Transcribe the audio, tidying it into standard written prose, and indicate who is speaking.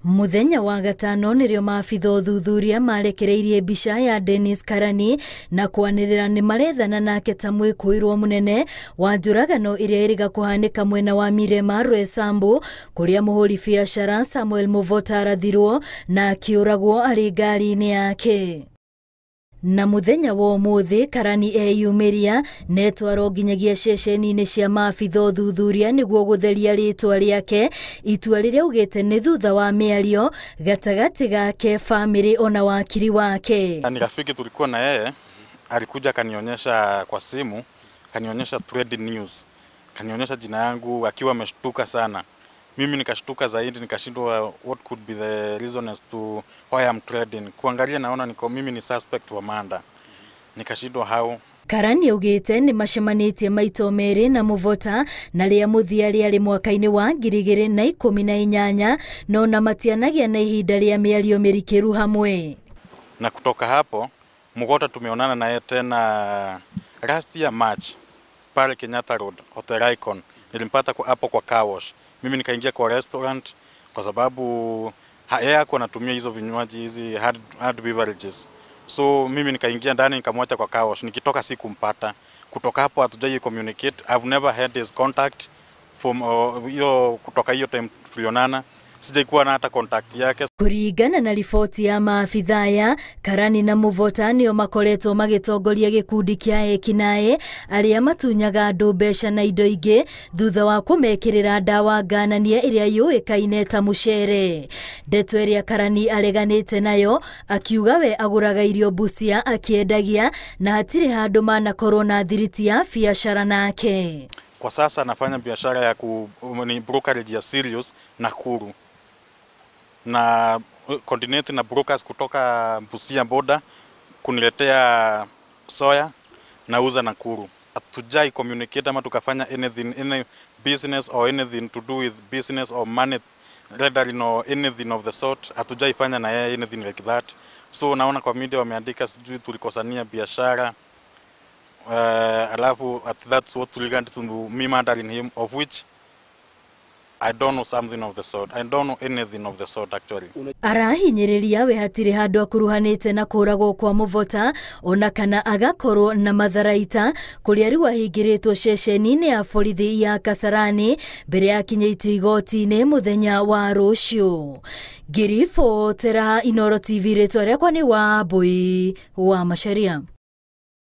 Speaker 1: Muthenya wa gatano nĩrĩo maabitha ũthuthuria marekereirie mbica ya Dennis Karani na kwanĩrĩra nĩ marethana nake ta mwĩkũĩrwo mũnene wa njũragano ĩrĩa ĩrĩga kũhanĩka mwena wa Mirema Roysambu, kũrĩa mũhũri biacara Samuel Muvota arathirwo na akĩũragwo arĩ ngari-inĩ yake. Na muthenya wa ũmũthĩ Karani eyumĩria netwarwo nginyagia ceceni-inĩ cia maabitha ũthuthuria nĩguo gũtheria rĩtwa rĩake, itua rĩrĩa augĩte nĩ thutha wa mĩario gatagatĩ gake, famĩlĩ ona wakiri wake.
Speaker 2: Ni rafiki tulikuwa na yeye, alikuja akanionyesha kwa simu, akanionyesha trending news, akanionyesha jina yangu akiwa ameshtuka sana. Mimi nikashtuka zaidi, nikashindwa what could be the reason as to why I'm trending. Kuangalia naona niko mimi ni suspect wa murder. Nikashindwa how.
Speaker 1: Karani augĩte nĩ macemanĩtie maito merĩ na Muvota na rĩa mũthia rĩarĩ mwaka-inĩ wa 2018, no na matianagia na ihinda rĩa mĩario mĩrikĩru hamwe.
Speaker 2: Na kutoka hapo Mugota tumeonana naye tena last year March pale Kenyatta Road, Hotel Icon. Nilimpata hapo kwa car wash. Mimi nikaingia kwa restaurant kwa sababu yeye hakuwa anatumia hizo vinywaji hizi hard beverages. So mimi nikaingia ndani nikamwacha kwa car wash. Nikitoka sikumpata. Kutoka hapo hatujai communicate. I've never had his contact from hiyo, kutoka hiyo time tulionana. Sijaikuwa na hata contact yake.
Speaker 1: Kũringana na riboti ya maabitha aya, Karani na Muvota nĩo makoretwo magĩtongoria gĩkundi kĩa ekinaĩ arĩa matunyaga andũ mbeca na indo ingĩ thutha wa kũmekĩrĩra ndawa ngananie ĩrĩa yũĩkaine ta mũcere. Ndeto ĩrĩa Karani areganĩte nayo akiuga we agũraga irio Busia akĩendagia na hatirĩ handũ manakorwo na thiriti ya biacara nake.
Speaker 2: Kwa sasa nafanya biashara ya ni brokerage ya cereals Nakuru, na coordinate na brokers kutoka Busia border kuniletea soya nauza Nakuru. Hatujai communicate ama tukafanya anything, any business or anything to do with business or money laundering or anything of the sort. Hatujai fanya na yeye anything like that. So naona kwa media wameandika sijui tulikosania biashara, alafu that's what triggered to me murdering him, of which I don't know something of the sort. I don't know anything of the sort actually.
Speaker 1: Arahinyĩrĩria we hatirĩ handũ akuruhanĩte na kũragwo kwa Muvota ona kana agakorwo na matharaita kũrĩa rĩu ahingĩrĩtwo ceceni-inĩ ya borithi ya Kasarani mbere ya akinyĩtio igoti-inĩ mũthenya wa rũciũ. Ngĩribotera Inooro TV, rĩtwa rĩakwa nĩ Wambui wa Macharia.